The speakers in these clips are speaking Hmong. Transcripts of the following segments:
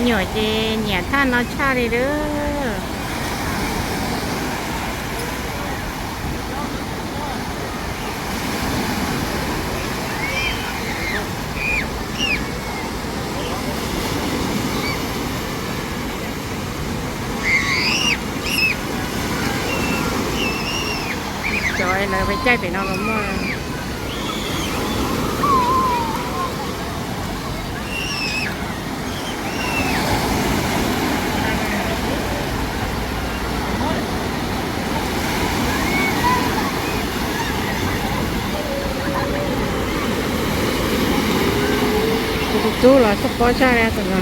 Nyuam ces nyiam thaj no tshaj li lawm. Cov lawv pes caij pem no los muaj. Tus tub los txhob pob tshaj li tus no.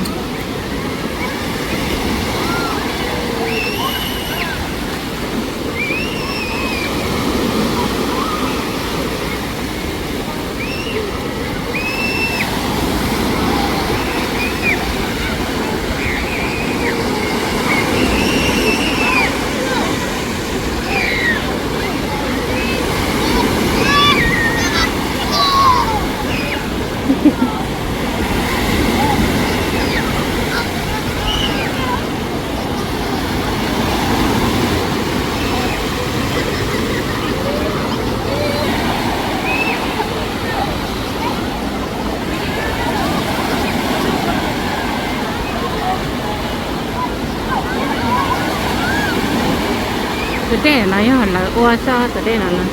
Tus dej no yog lawv ua xwb, tus dej no na.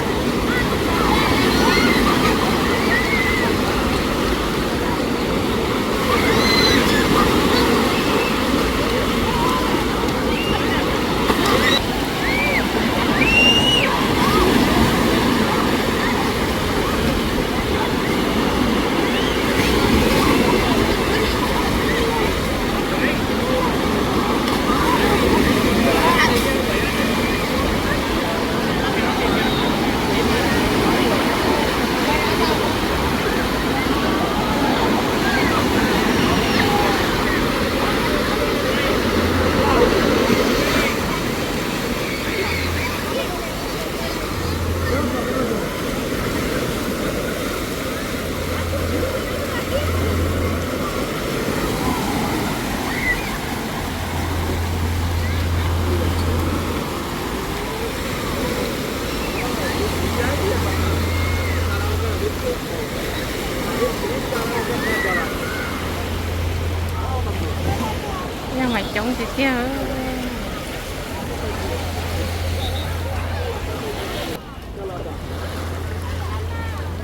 Yog mas coob tiag tiag.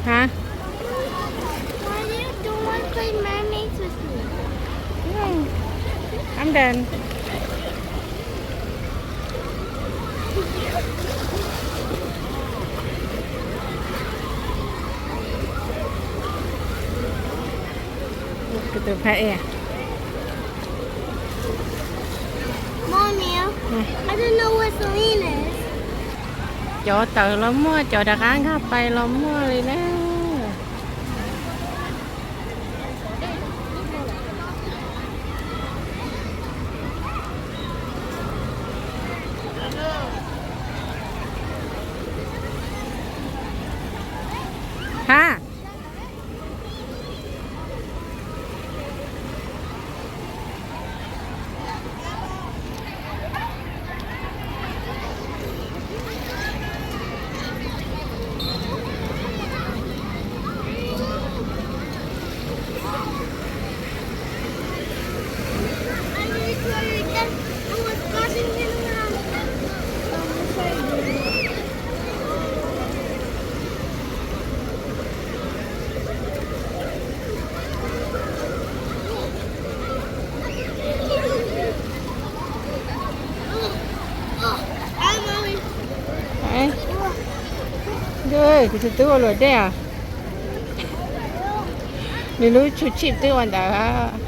Hah? Why you don't want to play mermaids with me? No, I'm done. Kuv tus phab ej. Mommy, I don't know where Celine is. Cov tawm los muaj, cov rov qab nkag pais los muaj li na. Hab. Kuv tus tub ua luam dej os. Nws lub tshub tshib twb ua ntawd.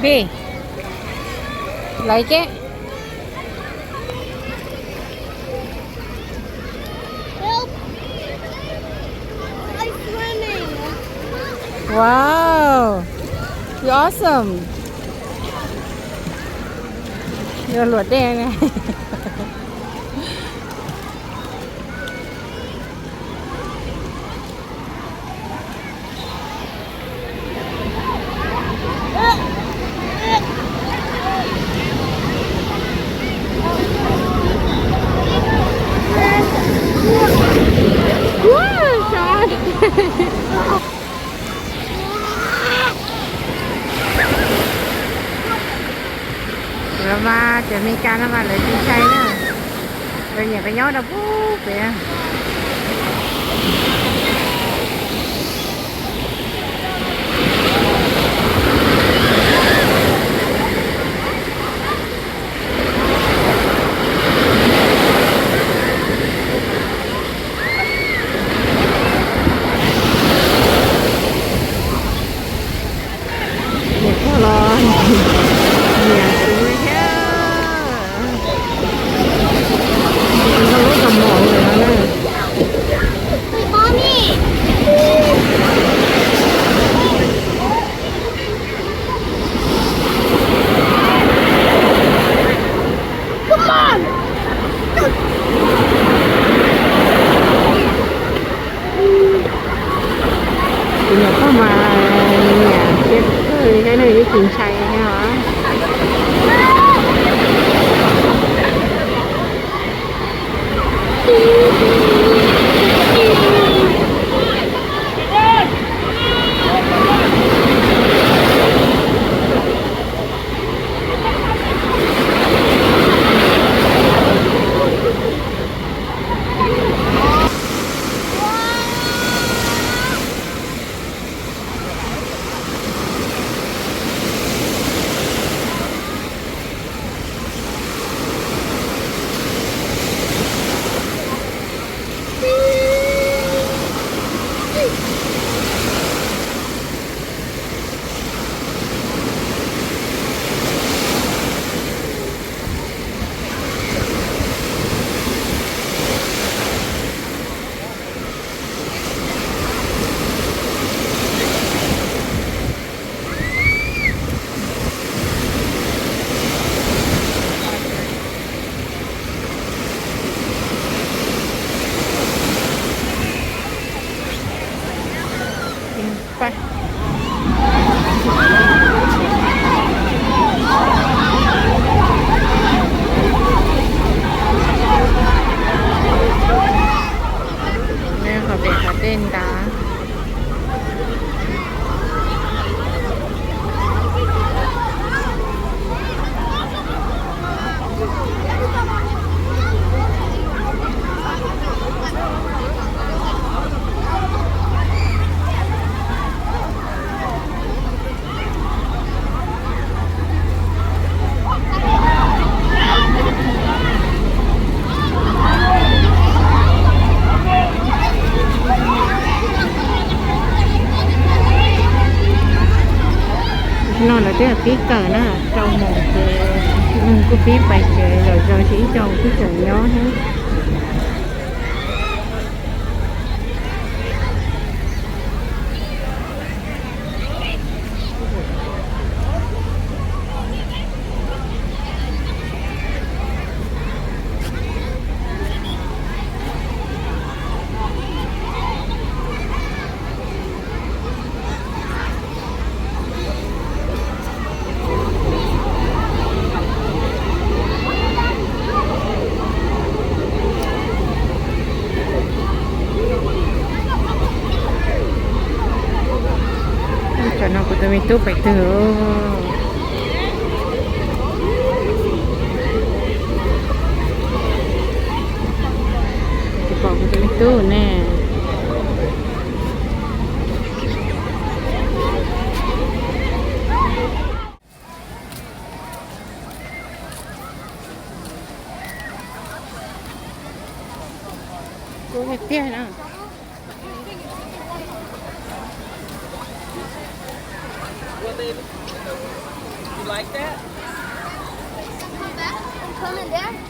Baby, like it? Wow, you awesome. Yuav luam dej ne. Los mas cov Meskas no mas lawv tsis ntshai na. Lawv nyiam pes nyob rau pub pem. Niam pog los nyiam kuv li thiab. Nkauj lub kaus mom no na. Tus nyuam qhuav mas nyiam thiab kawg li thiab, yeej tsis ntshai thiab os. Qhov pem qhov tej ntawd. No lawv twb pib kawm na, rau moos ces kuj pib pais tsev lawm, zoo li ib co kuj tseem nyob thiab. Tam no kuv tus me tub pais twg? Tsis pom kuv tus me tub ne. Kuv tiag tiag na. Like that? I'm coming there.